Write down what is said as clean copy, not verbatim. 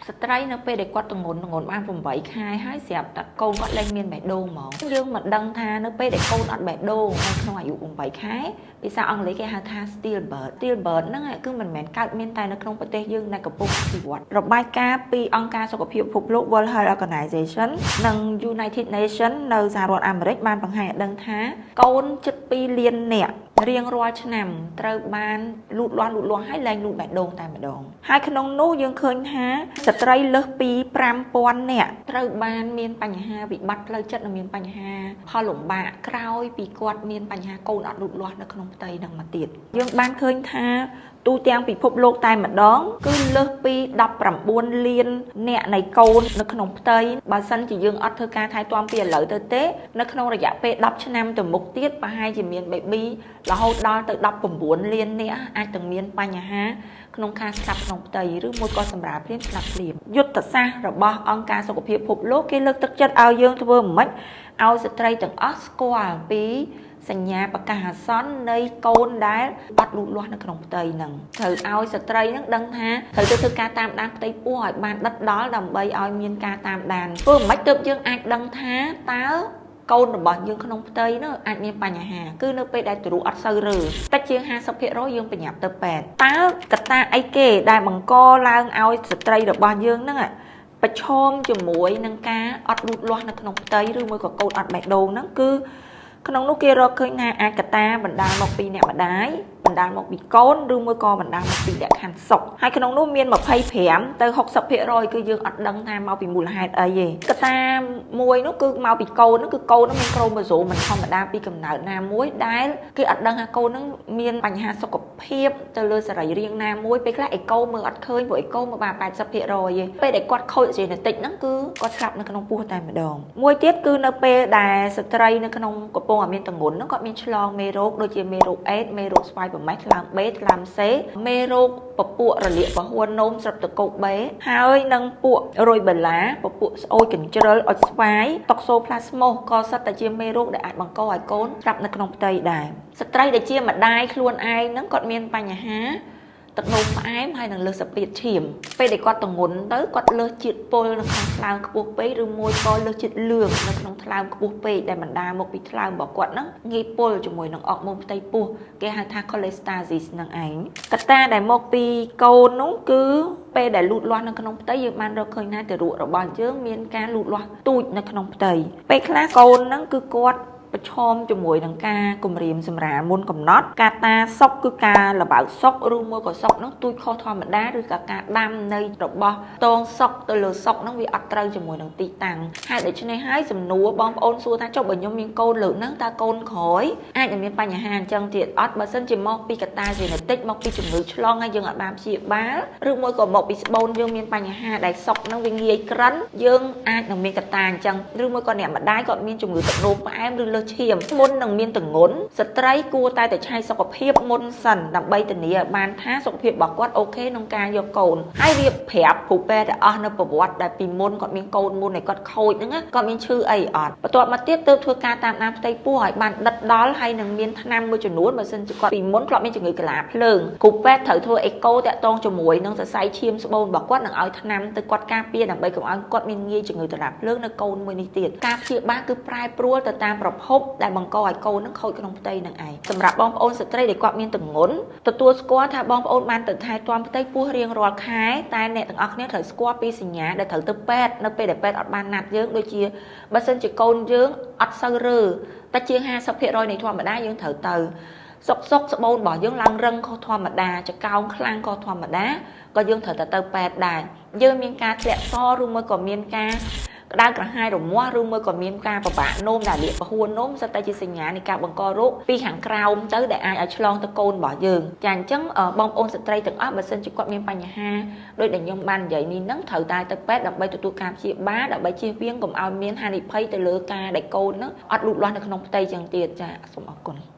ស្ត្រីនៅពេលដែលគាត់ទងន់បាន8ខែហើយស្រាប់តែកូនគាត់លែងមានបេះដូងហ្មងយើងមិនដឹងថានៅពេលដែលកូនអត់បេះដូងនៅក្នុងអាយុ8ខែភាសាអង់គ្លេសគេហៅថា stillbirth stillbirth ហ្នឹងគឺមិនមែនកើតមានតែនៅក្នុងប្រទេសយើងដែលកំពុងអភិវឌ្ឍរបាយការណ៍ពីអង្គការសុខភាពពិភពលោក World Health Organization និង United Nations នៅសហរដ្ឋអាមេរិកបានបង្ហាញឲ្យដឹងថាកូនជិត2លាននាក់រៀងរាល់ឆ្នាំត្រូវបានលូតលាស់ហើយលែងលូតបេះដូងតែម្ដងហើយក្នុងនោះយើងឃើញថាស្ត្រីលើសពី5000នាក់ត្រូវបានមានបញ្ហាវិបត្តិផ្លូវចិត្តនិងមានបញ្ហាផលលំបាកក្រោយពីគាត់មានបញ្ហាកូនអត់លូតលាស់នៅក្នុងផ្ទៃនឹងមកទៀតយើងបានឃើញថាទូទាំងពិភពលោកតែម្ដងគឺលើសពី19លានអ្នកនៃកូននៅក្នុងផ្ទៃបើសិនជាយើងអត់ធ្វើការថែទាំពីឥឡូវទៅទេនៅក្នុងរយៈពេល10ឆ្នាំទៅមុខទៀតប្រហែលជាមាន baby រហូតដល់ទៅ19លានអ្នកអាចនឹងមានបញ្ហាក្នុងការស្លាប់ក្នុងផ្ទៃឬមួយក៏សម្រាលភ្លាមស្លាប់ភ្លាមយុទ្ធសាស្ត្ររបស់អង្គការសុខភាពពិភពលោកគេលើកទឹកចិត្តឲ្យយើងធ្វើមិនឲ្យស្ត្រីទាំងអស់ស្គាល់ពីសញ្ញាប្រកាសអាសន្ននៃកូនដែលអត់លូតលាស់នៅក្នុងផ្ទៃហ្នឹងត្រូវឲ្យស្ត្រីហ្នឹងដឹងថាត្រូវទៅធ្វើការតាមដានផ្ទៃពោះឲ្យបានដិតដល់ដើម្បីឲ្យមានការតាមដានព្រោះមិនទើបយើងអាចដឹងថាតើកូនរបស់យើងក្នុងផ្ទៃនោះអាចមានបញ្ហាគឺនៅពេលដែលទ្រូអត់សូវរើតិចជាង50%យើងប្រញាប់ទៅពេទ្យតើកត្តាអីគេដែលបង្កឡើងឲ្យស្ត្រីរបស់យើងហ្នឹងប្រឈមជាមួយនឹងការអត់លូតលាស់នៅក្នុងផ្ទៃឬមួយក៏កូនអត់បេះដូងហ្នឹងគឺក្នុងនោះគេរកឃើញថាអាចកត្តាបណ្ដាលមកពីអ្នកម្ដាយបណ្ដាលមកពីកូនឬមួយក៏បណ្ដាលមកពីលក្ខខណ្ឌសុខហើយក្នុងនោះមាន25ទៅ60%គឺយើងអត់ដឹងថាមកពីមូលហេតុអីទេកត្តាមួយនោះគឺមកពីកូននោះគឺកូននោះមានក្រូម៉ូសូមមិនធម្មតាពីកំណើតណាមួយដែលគេអត់ដឹងថាកូននោះមានបញ្ហាសុខភាពទៅលើសរីរាង្គណាមួយពេលខ្លះអេកូមើលអត់ឃើញព្រោះអេកូមើលបាន80%ទេពេលដែលគាត់ខូច genetic ហ្នឹងគឺគាត់ស្លាប់នៅក្នុងពោះតែម្ដងមួយទៀតគឺនៅពេលដែលស្ត្រីនៅក្នុងកំពុងតែមានទម្ងន់ហ្នឹងគាត់មានឆ្លងមេរោគដូចជាមេរោគអេដមេរោគស្វាយប្រមេះថ្លើម B ថ្លើម C មេរោគពពួករលាកពហួននោមស្រាប់តកោក B ហើយនិងពួករុយបេឡាពពួកស្អូយកញ្ជ្រិលអុចស្វាយតុកសូផ្លាស្ម៉ូសក៏សុទ្ធតែជាមេរោគដែលអាចបង្កឲ្យកូនស្លាប់នៅក្នុងផ្ទៃដែរស្ត្រីដែលជាម្ដាយខ្លួនឯងហ្នឹងគាត់មានបញ្ហាទឹកនោមផ្អែមហើយនឹងលើសសម្ពាធឈាមពេលដែលគាត់ទងន់ទៅគាត់លើសជាតិពុលនៅក្នុងថ្លើមខ្ពស់ពេកឬមួយក៏លើសជាតិលឿងនៅក្នុងថ្លើមខ្ពស់ពេកដែលបណ្ដាលមកពីថ្លើមរបស់គាត់ហ្នឹងងាយពុលជាមួយនឹងអរម៉ូនផ្ទៃពោះគេហៅថា cholestasis ហ្នឹងឯងកត្តាដែលមកពីកូននោះគឺពេលដែលលូតលាស់នៅក្នុងផ្ទៃយើងបានរកឃើញថាទារករបស់យើងមានការលូតលាស់ទូចនៅក្នុងផ្ទៃពេលខ្លះកូនហ្នឹងគឺគាត់ប្រឈមជាមួយនឹងការគំរាមសម្រាលមុនកំណត់ការតាសុកគឺការលបៅសុកឬមួយក៏សុកនោះទូចខុសធម្មតាឬក៏ការដាំនៃរបស់តងសុកទៅលើសុកនោះវាអត់ត្រូវជាមួយនឹងទីតាំងហើយដូច្នេះហើយសំណួរបងប្អូនសួរថាចុះបើខ្ញុំមានកូនលើកហ្នឹងតើកូនក្រោយអាចនឹងមានបញ្ហាអញ្ចឹងទៀតអត់បើសិនជាមកពីកត្តា genetic មកពីជំងឺឆ្លងហើយយើងអត់បានព្យាបាលឬមួយក៏មកពីស្បូនយើងមានបញ្ហាដែលសុកហ្នឹងវាងាយក្រិនយើងអាចនឹងមានកត្តាអញ្ចឹងឬមួយក៏អ្នកម្ដាយគាត់មានជំងឺទឹកនោមផ្អែមឬលើសឈាមមុននឹងមានទងន់ស្ត្រីគួរតែទៅឆែកសុខភាពមុនសិនដើម្បីធានាឲ្យបានថាសុខភាពរបស់គាត់អូខេក្នុងការយកកូនហើយរៀបប្រាប់គ្រូពេទ្យទាំងអស់នៅប្រវត្តិដែលពីមុនគាត់មានកូនមុនឲ្យគាត់ខូចហ្នឹងគាត់មានឈឺអីអត់បន្ទាប់មកទៀតទើបធ្វើការតាមដានផ្ទៃពោះឲ្យបានដិតដល់ហើយនឹងមានថ្នាំមួយចំនួនបើសិនជាគាត់ពីមុនធ្លាប់មានជំងឺកលាភ្លើងគ្រូពេទ្យត្រូវធ្វើអេកូតាក់ទងជាមួយនឹងសរសៃឈាមស្បូនរបស់គាត់នឹងឲ្យថ្នាំទៅគាត់ការពារដើម្បីកុំឲ្យគាត់មានងាយជំងឺកលាភ្លើងនៅកូនមួយនេះទៀតការព្យាបាលគឺប្រែប្រួលទៅតាមប្រភពដែលបង្កឲ្យកូននឹងខូចក្នុងផ្ទៃនឹងឯងសម្រាប់បងប្អូនស្ត្រីដែលគាត់មានទម្ងន់ទទួលស្គាល់ថាបងប្អូនបានទៅថែទាំផ្ទៃពោះរៀងរាល់ខែតែអ្នកទាំងអស់គ្នាត្រូវស្គាល់ពីសញ្ញាដែលត្រូវទៅពេទ្យនៅពេលដែលពេទ្យអត់បានណាត់យើងដូចជាបើសិនជាកូនយើងអត់សូវរើតែជាង50%នៃធម្មតាយើងត្រូវទៅសុកស្បូនរបស់យើងឡើងរឹងខុសធម្មតាចកោងខ្លាំងខុសធម្មតាក៏យើងត្រូវតែទៅពេទ្យដែរយើងមានការធ្លាក់សឬមួយក៏មានការក្តៅក្រហាយរមាស់ឬមួយក៏មានការពិបាកនោមដែលលាកពហួននោមសុទ្ធតែជាសញ្ញានៃការបង្ករោគពីខាងក្រោមទៅដែលអាចឲ្យឆ្លងទៅកូនរបស់យើងចាអញ្ចឹងបងប្អូនស្ត្រីទាំងអស់បើសិនជាគាត់មានបញ្ហាដោយដែលខ្ញុំបាននិយាយនេះហ្នឹងត្រូវតែទៅពេទ្យដើម្បីទទួលការព្យាបាលដើម្បីជៀសវាងកុំឲ្យមានហានិភ័យទៅលើការដែលកូនហ្នឹងអត់លូតលាស់នៅក្នុងផ្ទៃចឹងទៀតចាសូមអរគុណ។